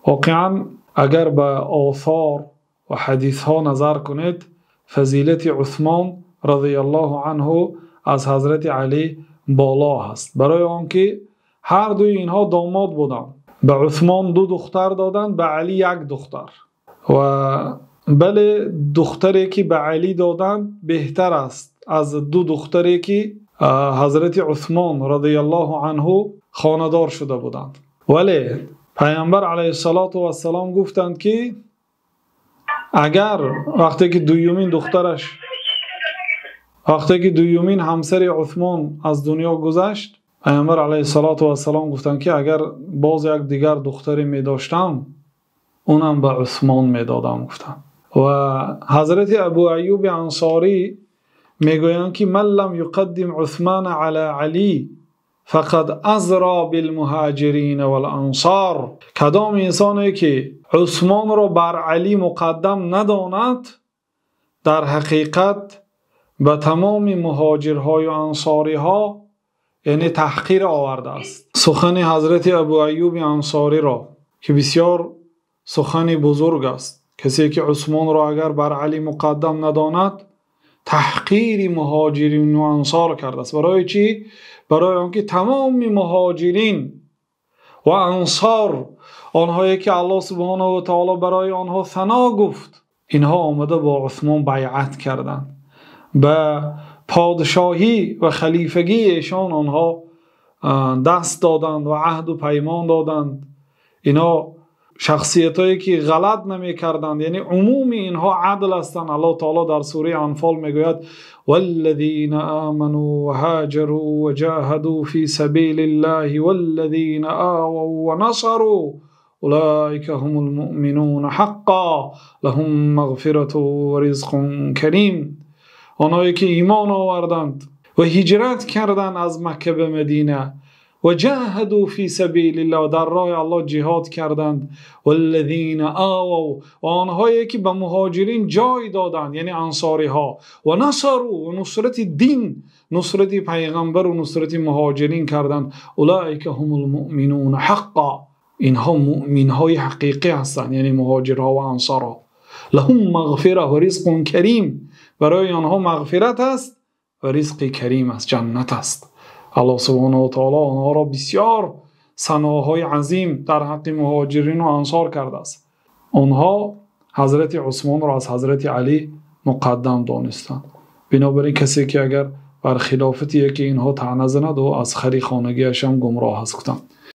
Воқеан агар ба осор ва ҳадисҳо назар кунед, фазилати Усмон разияллоҳу анҳу аз ҳазрати Алӣ боло аст, барои онки ҳар дуи инҳо домод буданд. Ба Усмон ду духтар доданд, ба Алӣ як духтар. Ва бале, духтаре ки ба Алӣ доданд беҳтар аст аз ду духтаре ки ҳазрати Усмон разияллоҳу анҳу хонадор шуда буданд. Вале Паёмбар алайҳиссалоту вассалом гуфтанд ки агар вақте ки дуюмин духтараш, вақте ки дуюмин ҳамсари Усмон аз дунё гузашт, Паёмбар алайҳиссалоту вассалом гуфтанд ки агар боз як дигар духтаре медоштам, онам ба Усмон медодам, гуфтанд. Ва ҳазрати Абу Айюб Ансорӣ мегӯянд ки ман лам юқаддим Усмона ала Алӣ фақад азро билмуҳоҷирина вал-ансор. Кадом инсоне ки Усмонро бар Алӣ муқаддам надонад, дар ҳақиқат ба тамоми муҳоҷирҳо ва ансориҳо яъне таҳқир овардааст. Сухани ҳазрати Абу Айюб Ансориро ки бисёр сухани бузург аст, касе ки Усмонро агар бар Алӣ муқаддам надонад, таҳқири муҳоҷирин ва ансор кардааст. Барои чӣ? Барои онки тамоми муҳоҷирин ва ансор, онҳое ки Аллоҳ субҳонаҳу ва таъоло барои онҳо сано гуфт, инҳо омада бо Усмон байъат карданд. Ба подшоҳӣ ва халифагии эшон онҳо даст доданд ва аҳду паймон доданд. Инҳо шахсиятҳое ки ғалат намекарданд, яъне умуми инҳо адл ҳастанд. Аллоҳ таъоло дар сураи Анфол мегӯяд: валлазина аману ва ҳоҷару ва ҷоҳаду фи сабилиллаҳи валлазина овав ва насару улоика ҳумул муъминуна ҳаққан лаҳум мағфиратун ва ризқун карим. Онҳое ки имон оварданд ва ҳиҷрат карданд аз Макка ба Мадина ва ҷоҳаду фи сабилиллаҳ, дар роҳи Аллоҳ ҷиҳод карданд, валлазина овав, ва онҳое ки ба муҳоҷирин ҷой доданд, яъне ансориҳо, ва насару, ва нусрати дин, нусрати паёмбар ва нусрати муҳоҷирин карданд, улоика ҳумул муъминуна ҳаққан, инҳо муъминҳои ҳақиқӣ ҳастанд, яъне муҳоҷирҳо ва ансорҳо. Лаҳум мағфиратун ва ризқун карим, барои онҳо мағфират аст ва ризқи карим аст, ҷаннат аст. Аллоҳ субҳонаҳу ва таъоло онҳоро бисёр саноҳои азим дар ҳаққи муҳоҷирин ва ансор кардааст. Онҳо ҳазрати Усмонро аз ҳазрати Алӣ муқаддам донистанд. Бинобар ин касе ки агар бар хилофати яке инҳо таъна занад, ӯ аз хари хонагиаш ҳам гумроҳ аст, гуфтанд.